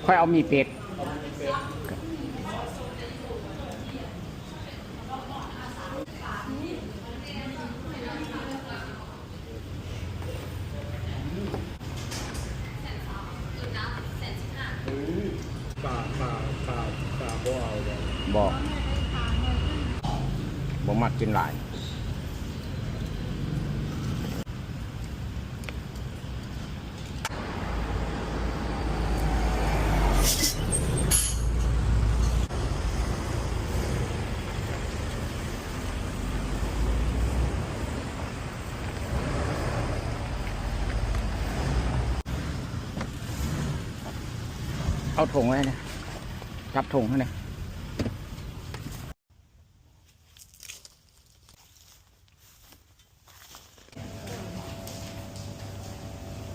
ຂ້ອຍເອົາໝີ່ເປັດ. ປາ ປາ ປາ ປາບໍ່ເອົາເດ້. ບໍ່ ບໍ່ມັກກິນຫຼາຍ. ເອົາຖົງໄວ້ນະ ຈັບຖົງໃຫ້ນະ.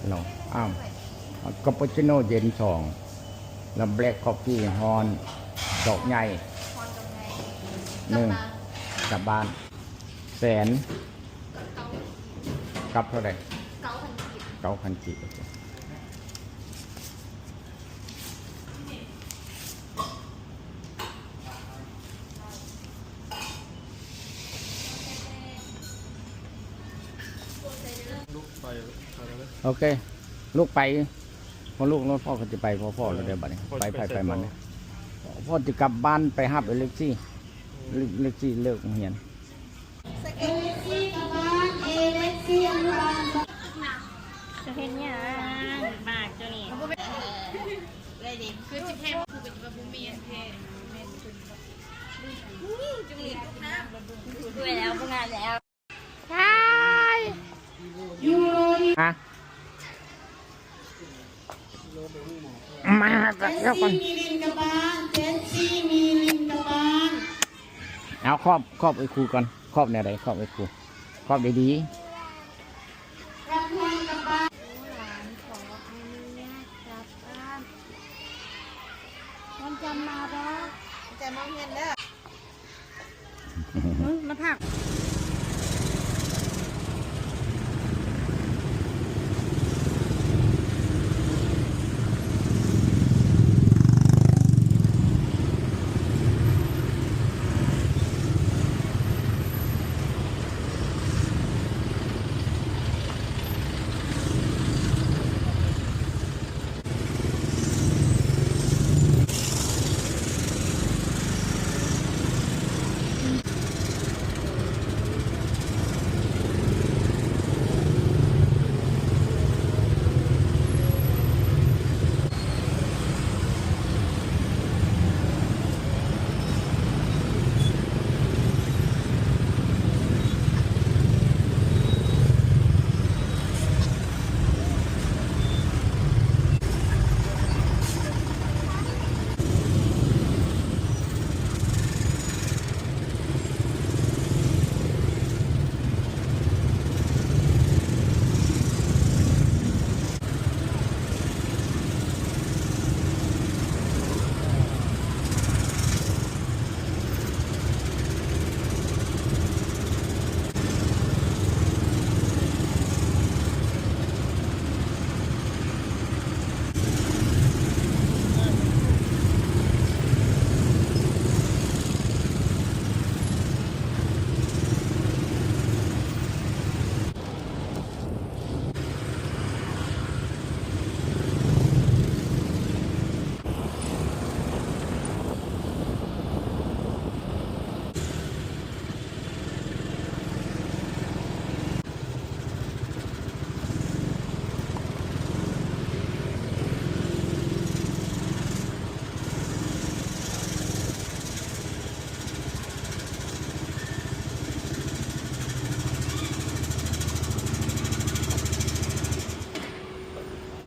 ເນາະ ອ້າວ ຄາປູຊິໂນເຢັນສອງ ແລ້ວແບລັກຄອບຟີ້ຮ້ອນ ດອກໃຫຍ່ ຮ້ອນດອກໃຫຍ່ ໜຶ່ງ ກັບບ້ານ ກັບບ້ານ ແສນ ກັບເທົ່າໃດ? ເກົ້າພັນກີບ ເກົ້າພັນກີບ. ໂອເຄ ລູກໄປ ພໍ່ລູກເນາະ ພໍ່ກໍຈະໄປ ພໍ່ ພໍ່ແລ້ວເດ້ບັດນີ້ ພໍ່ ໄປໃຜໄປມັນ ພໍ່ຊິກັບບ້ານໄປຮັບເອເລັກຊີ ເອເລັກຊີເລີກໂຮງຮຽນ. ເອເລັກຊີກັບບ້ານ ເອເລັກຊີອະນຸບານ. ຈະເຮັດຫຍັງ ໝາກເຈົ້ານີ້ ເອີ ໄດ້ດິ ຄືຊິແພງ ຄືເປັນວ່າບໍ່ແມ່ນແທ້ ແມ່ນ ຈຸງນີ້ ເມື່ອຍແລ້ວ ບໍ່ງາມແລ້ວ. ໃຊ່ ຮະ ມາ ເຈັດສີ່ມີຫຼິ້ນກັບບ້ານ ເຈັດສີ່ມີຫຼິ້ນກັບບ້ານ. ເອົາ ຂອບ ຂອບໄອ້ຄູກ່ອນ ຂອບແນວໃດ? ຂອບໄອ້ຄູ ຂອບດີໆ. ກັບບ້ານ ກັບບ້ານ ຫຼານຂໍອະນຸຍາດກັບບ້ານ. ວັນຈັນມາບໍ່? ວັນຈັນມາໂຮງຮຽນເດີ. ມາພັກ